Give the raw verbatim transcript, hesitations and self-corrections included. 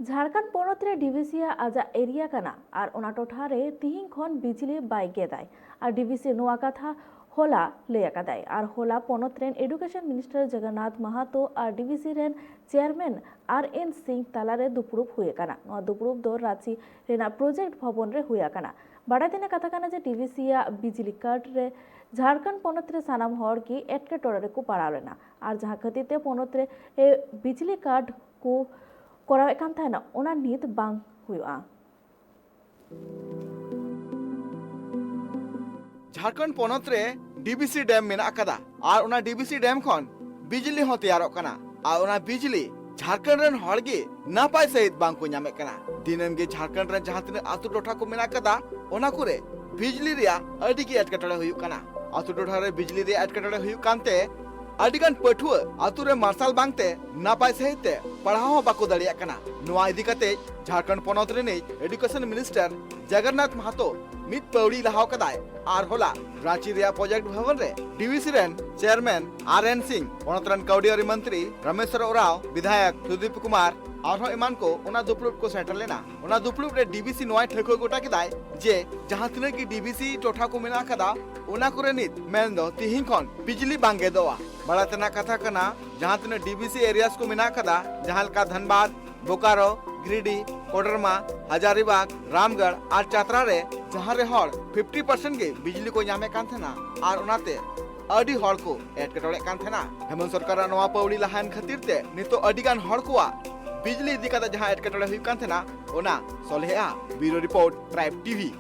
ᱡᱷᱟᱲᱠᱷᱚᱸᱰ ᱯᱚᱱᱚᱛ ᱨᱮ ᱰᱤᱵᱤᱥᱤ ᱟᱜ ᱟᱡᱟᱜ ᱮᱨᱤᱭᱟ ᱠᱟᱱᱟ ᱟᱨ ᱚᱱᱟ ᱴᱚᱴᱷᱟ ᱨᱮ ᱛᱤᱦᱤᱧ ᱠᱷᱚᱱ ᱵᱤᱡᱽᱞᱤ ᱵᱟᱭ ᱜᱮᱫᱟᱭ᱾ ᱟᱨ ᱰᱤᱵᱤᱥᱤ ᱱᱚᱣᱟ ᱠᱟᱛᱷᱟ ᱦᱚᱞᱟ ᱞᱟᱹᱭ ᱟᱠᱟᱫᱟᱭ᱾ ᱟᱨ ᱦᱚᱞᱟ ᱯᱚᱱᱚᱛ ᱨᱮᱱ ᱮᱰᱩᱠᱮᱥᱚᱱ ᱢᱤᱱᱤᱥᱴᱟᱨ ᱡᱚᱜᱚᱱᱱᱟᱛᱷ ᱢᱟᱦᱟᱛᱚ ᱟᱨ ᱰᱤᱵᱤᱥᱤ ᱨᱮᱱ ᱪᱮᱭᱟᱨᱢᱮᱱ ᱟᱨ ᱮᱱ ᱥᱤᱝ ᱛᱟᱞᱟᱨᱮ ᱫᱩᱯᱲᱩᱵ ᱦᱩᱭ ᱟᱠᱟᱱᱟ᱾ ᱱᱚᱣᱟ ᱫᱩᱯᱲᱩᱵ ᱫᱚ ᱨᱟᱸᱪᱤ ᱨᱮᱱᱟᱜ ᱯᱨᱚᱡᱮᱠᱴ ᱵᱷᱚᱵᱚᱱ ᱨᱮ ᱦᱩᱭ ᱟᱠᱟᱱᱟ᱾ ᱵᱟᱰᱟᱭ ᱛᱮᱱᱟᱜ ᱠᱟᱛᱷᱟ ᱠᱟᱱᱟ ᱡᱮ ᱰᱤᱵᱤᱥᱤ ᱟᱜ ᱵᱤᱡᱽᱞᱤ ᱠᱟᱴ ᱨᱮ ᱡᱷᱟᱲᱠᱷᱚᱸᱰ ᱯᱚᱱᱚᱛ ᱨᱮ ᱥᱟᱱᱟᱢ ᱦᱚᱲ ᱜᱮ ᱮᱴᱠᱮᱴᱚᱬᱮ ᱨᱮᱠᱚ ᱯᱟᱲᱟᱣ ᱞᱮᱱᱟ᱾ ᱟᱨ ᱡᱟᱦᱟᱸ ᱠᱷᱟᱹᱛᱤᱨ ᱛᱮ ᱯᱚᱱᱚᱛ ᱨᱮ ᱮ, ᱵᱤᱡᱽᱞᱤ ᱠᱟᱴ ᱠᱚ ᱠᱚᱨᱟᱣᱮᱫ ᱠᱟᱱ ᱛᱟᱦᱮᱱᱟ, ᱚᱱᱟ ᱱᱤᱛ ᱵᱟᱝ ᱦᱩᱭᱩᱜᱼᱟ᱾ ᱡᱷᱟᱲᱠᱷᱚᱸᱰ ᱯᱚᱱᱚᱛ ᱨᱮ ᱰᱤᱵᱤᱥᱤ ᱰᱮᱢ ᱢᱮᱱᱟᱜ ᱟᱠᱟᱫᱟ ᱟᱨ ᱚᱱᱟ ᱰᱤᱵᱤᱥᱤ ᱰᱮᱢ ᱠᱷᱚᱱ ᱵᱤᱡᱽᱞᱤ ᱦᱚᱸ ᱛᱮᱭᱟᱨᱚᱜ ᱠᱟᱱᱟ᱾ ᱟᱨ ᱚᱱᱟ ᱵᱤᱡᱽᱞᱤ ᱡᱷᱟᱲᱠᱷᱚᱸᱰ ᱨᱮᱱ ᱦᱚᱲ ᱜᱮ ᱱᱟᱯᱟᱭ ᱥᱟᱹᱦᱤᱡ ᱵᱟᱝ ᱠᱚ ᱧᱟᱢᱮᱫ ᱠᱟᱱᱟ᱾ ᱫᱤᱱᱟᱹᱢ ᱜᱮ ᱡᱷᱟᱲᱠᱷᱚᱸᱰ ᱨᱮᱱ ᱡᱟᱦᱟᱸ ᱛᱤᱱᱟᱹᱜ ᱟᱹᱛᱩ ᱴᱚᱴᱷᱟ ᱠᱚ ᱢᱮᱱᱟᱜ ᱟᱠᱟᱫᱟ, ᱚᱱᱟ ᱠᱚᱨᱮ ᱵᱤᱡᱽᱞᱤ ᱨᱮᱭᱟᱜ ᱟᱹᱰᱤ ᱜᱮ ᱮᱴᱠᱮᱴᱚᱬᱮ ᱦᱩᱭᱩᱜ ᱠᱟᱱᱟ᱾ ᱟᱹᱛᱩ ᱴᱚᱴᱷᱟ ᱨᱮ ᱵᱤᱡᱽᱞᱤ ᱨᱮᱭᱟᱜ ᱮᱴᱠᱮᱴᱚᱬᱮ ᱦᱩᱭᱩᱜ ᱠᱟᱱᱛᱮ ᱟᱹᱰᱤ ᱜᱟᱱ ᱯᱟᱹᱴᱷᱩᱣᱟᱹ ᱟᱹᱛᱩ ᱨᱮ ᱢᱟᱨᱥᱟᱞ ᱵᱟᱝᱛᱮ ᱱᱟᱯᱟᱭ ᱥᱟᱹᱦᱤᱡ ᱛᱮ ᱯᱟᱲᱦᱟᱣ ᱦᱚᱸ ᱵᱟᱠᱚ ᱫᱟᱲᱮᱭᱟᱜ ᱠᱟᱱᱟ᱾ ᱱᱚᱣᱟ ᱤᱫᱤ ᱠᱟᱛᱮ ᱡᱷᱟᱲᱠᱷᱚᱸᱰ ᱯᱚᱱᱚᱛ ᱨᱤᱱᱤᱡ ᱮᱰᱩᱠᱮᱥᱚᱱ ᱢᱤᱱᱤᱥᱴᱟᱨ ᱡᱚᱜᱚᱱᱱᱟᱛᱷ ᱢᱟᱦᱟᱛᱚ ᱢᱤᱫ ᱯᱟᱹᱣᱲᱤ ᱞᱟᱦᱟᱣ ᱠᱟᱫᱟᱭ ᱟᱨ ᱦᱚᱞᱟ ᱨᱟᱸᱪᱤ ᱨᱮᱭᱟᱜ ᱯᱨᱚᱡᱮᱠᱴ ᱵᱷᱚᱵᱚᱱ ᱨᱮ ᱰᱤᱵᱤᱥᱤ ᱨᱮᱱ ᱪᱮᱭᱟᱨᱢᱮᱱ ᱟᱨ ᱮᱱ ᱥᱤᱝ, ᱯᱚᱱᱚᱛ ᱨᱮᱱ ᱠᱟᱹᱣᱰᱤ ᱟᱹᱨᱤ ᱢᱚᱱᱛᱨᱤ ᱨᱟᱢᱮᱥᱣᱚᱨ ᱳᱨᱟᱣ, ᱵᱤᱫᱷᱟᱭᱚᱠ ᱥᱩᱫᱤᱯ ᱠᱩᱢᱟᱨ ᱟᱨᱦᱚᱸ ᱮᱢᱟᱱ ᱠᱚ ᱚᱱᱟ ᱫᱩᱯᱲᱩᱵ ᱠᱚ ᱥᱮᱴᱮᱨ ᱞᱮᱱᱟ᱾ ᱚᱱᱟ ᱫᱩᱯᱲᱩᱵ ᱨᱮ ᱰᱤᱵᱤᱥᱤ ᱱᱚᱣᱟᱭ ᱴᱷᱟᱹᱣᱠᱟᱹ ᱜᱚᱴᱟ ᱠᱮᱫᱟᱭ ᱡᱮ ᱡᱟᱦᱟᱸ ᱛᱤᱱᱟᱹᱜ ᱜᱮ ᱰᱤᱵᱤᱥᱤ ᱴᱚᱴᱷᱟ ᱠᱚ ᱢᱮᱱᱟᱜ ᱟᱠᱟᱫᱟ, ᱚᱱᱟ ᱠᱚᱨᱮ ᱱᱤᱛ ᱢᱮᱱᱫᱚ ᱛᱤᱦᱤᱧ ᱠᱷᱚᱱ ᱵᱤᱡᱽᱞᱤ ᱵᱟᱝ ᱜᱮᱫᱚᱜᱼᱟ᱾ ᱵᱟᱲᱟᱭ ᱛᱮᱱᱟᱜ ᱠᱟᱛᱷᱟ ᱠᱟᱱᱟ, ᱡᱟᱦᱟᱸ ᱛᱤᱱᱟᱹᱜ ᱰᱤᱵᱤᱥᱤ ᱮᱨᱤᱭᱟᱥ ᱠᱚ ᱢᱮᱱᱟᱜ ᱟᱠᱟᱫᱟ, ᱡᱟᱦᱟᱸ ᱞᱮᱠᱟ ᱫᱷᱟᱱᱵᱟᱫᱽ, ᱵᱳᱠᱟᱨᱳ, ᱜᱤᱨᱤᱰᱤ, ᱠᱳᱰᱮᱨᱢᱟ, ᱦᱟᱡᱟᱨᱤᱵᱟᱜᱽ, ᱨᱟᱢᱜᱚᱲ ᱟᱨ ᱪᱟᱛᱨᱟ ᱨᱮ ᱡᱟᱦᱟᱸ ᱨᱮ ᱦᱚᱲ ᱯᱷᱤᱯᱴᱤ ᱯᱟᱨᱥᱮᱱᱴ ᱜᱮ ᱵᱤᱡᱽᱞᱤ ᱠᱚ ᱧᱟᱢᱮᱫ ᱠᱟᱱ ᱛᱟᱦᱮᱱᱟ ᱟᱨ ᱚᱱᱟᱛᱮ ᱟᱹᱰᱤ ᱦᱚᱲ ᱠᱚ ᱮᱴᱠᱮᱴᱚᱬᱮᱜ ᱠᱟᱱ ᱛᱟᱦᱮᱱᱟ᱾ ᱦᱮᱢᱚᱱᱛ ᱥᱚᱨᱠᱟᱨᱟᱜ ᱱᱚᱣᱟ ᱯᱟᱹᱣᱲᱤ ᱞᱟᱦᱟᱭᱮᱱ ᱠᱷᱟᱹᱛᱤᱨ ᱛᱮ ᱱᱤᱛᱚᱜ ᱟᱹᱰᱤ ᱜᱟᱱ ᱦᱚᱲ ᱠᱚᱣᱟᱜ ᱵᱤᱡᱽᱞᱤ ᱤᱫᱤ ᱠᱟᱛᱮ ᱡᱟᱦᱟᱸ ᱮᱴᱠᱮᱴᱚᱬᱮ ᱦᱩᱭᱩᱜ ᱠᱟᱱ ᱛᱟᱦᱮᱱᱟ, ᱚᱱᱟ ᱥᱚᱞᱦᱮᱜᱼᱟ᱾ ᱵᱤᱭᱩᱨᱳ ᱨᱤᱯᱳᱨᱴ, ᱴᱨᱟᱭᱤᱵᱽ ᱴᱤᱵᱷᱤ᱾